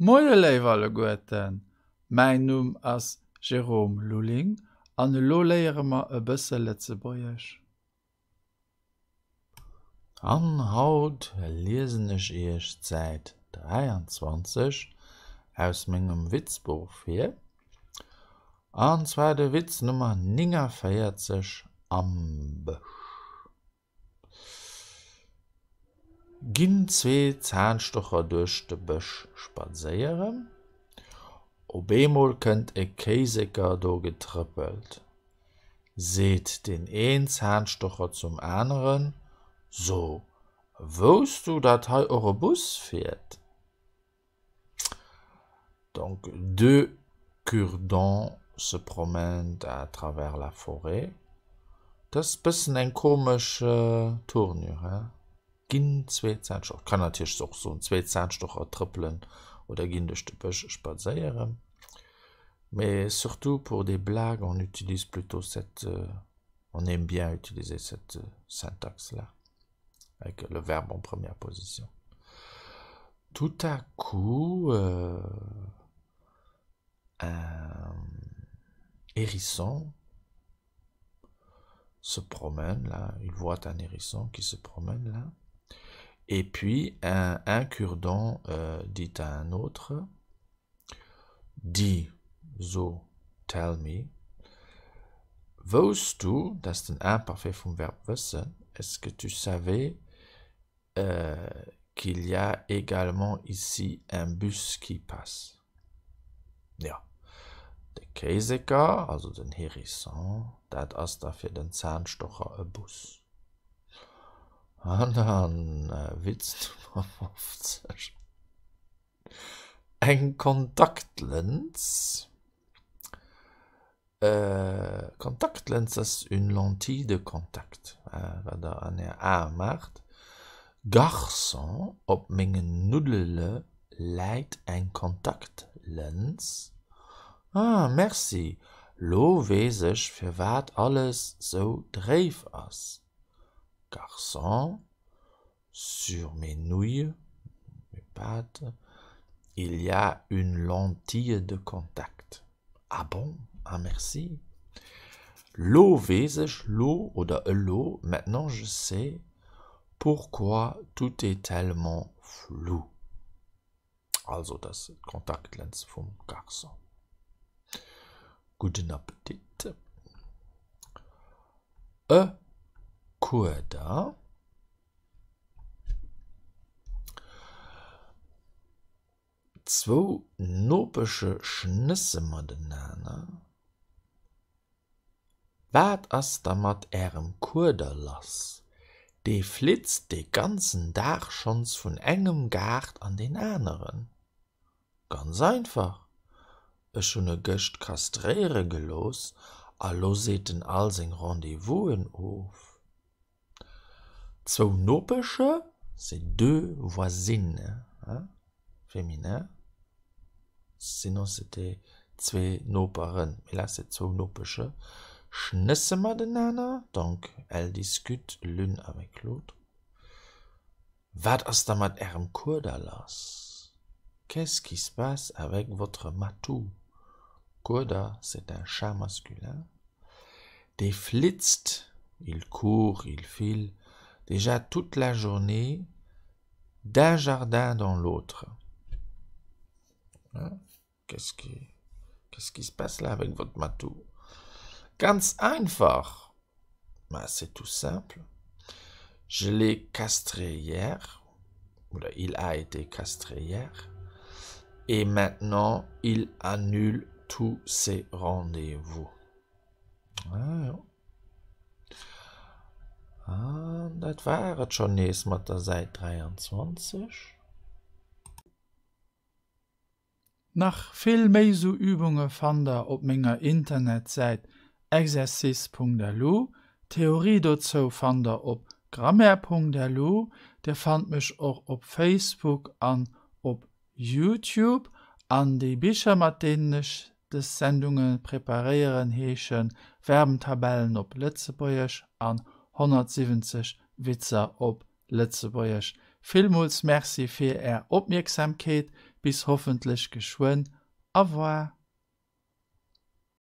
Moie léif alleguerten, mäin Numm ass Jérôme Lulling an elo léiere mer e bësse Lëtzebuergesch. An haut liesen ech iech d'Säit 23 aus mengem Witzbuch vir, an zwar de Witz Nummer 49 Am Bësch. Ginn zwee Zahnstocher duerch de Bësch spadséieren. Op eemol kënnt e Kéiseker do getrëppelt. Seet deen een Zahnstocher zum aneren, So, wousst du, datt hei och e Bus fiert? Donc deux cure-dents se promènent à travers la forêt. Dat ass bëssen eng komesch Tournure, hein? Ginn zwee Zahnstocher, kann natierlech och soen zwee Zahnstocher trëppelen oder ginn duerch de Bësch spadséieren, mais surtout pour des blagues on utilise plutôt cette, on aime bien utiliser cette syntaxe-là. avec le verbe en première position. Tout à coup, euh, un hérisson se promène là, il voit un hérisson qui se promène là, et puis un, un cure-dent euh, dit à un autre, dis, so, tell me, Wousst du, dat ass den Imparfait vum Verb wëssen, est-ce que tu savais qu'il y a également ici un bus qui passe? Jo, de Kéiseker, also den Hérisson, dat ass da fir den Zahnstocher e Bus. An dann Witz Nummer 50. Eng Kontaktlëns, Kontaktlëns ass une lentille de contact, wat der an är Ae maacht. Garçon, op mengen Nuddele läit eng Kontaktlëns. Ah, merci, lo weess ech firwat alles sou dréif ass. Garçon, Sur mes nouilles, mes pâtes, il y a une lentille de contact. Ah bon? Ah merci. Lo weess ech, lo oder elo, maintenant je sais pourquoi tout est tellement flou. Also dat ass d'Kontaktlëns vum Garçon. Gudden Appetit. E Kueder. Zwou Nopesche schnësse matenaner. Wat ass da mat ärem Kueder lass? Dee flitzt dee ganzen Dag schonns vun engem Gaart an deen aneren. Ganz einfach, ech hunn e gëscht kastréiere gelooss a lo seet en all seng Rendez-vousen of. Zwou Nopesche, c'est deux voisines, hein, féminin, sinon c'était zwee Noperen, mais là c'est zwou Nopesche, schnësse matenaner, donc elles discutent l'une avec l'autre. Wat ass da mat ärem Kueder lass? Qu'est-ce qui se passe avec votre matou? Kueder, c'est un chat masculin. Dee flitzt, il court, il file, déjà toute la journée d'un jardin dans l'autre. Qu'est-ce qui, qu'est-ce qui se passe là avec votre matou? Ganz einfach! Bah, c'est tout simple. Je l'ai castré hier, oder il a été castré hier, et maintenant il annule tous ses rendez-vous. Ah, jo. An dat war et schonn nees mat der Säit 23. Nach vill méi sou Übunge fannt der op menger Internetsäit exercice.lu. D'Theorie dozou fannt der op grammaire.lu. Dir fannt mech och op Facebook an op Youtube. An déi Bicher mat deenen ech dës Sendunge preparéieren heesche Verbentabellen op Lëtzebuergesch an 170 Witzer op Lëtzebuergesch. Villmools Merci fir Är Opmierksamkeet, bis hoffentlech geschwënn. Au revoir.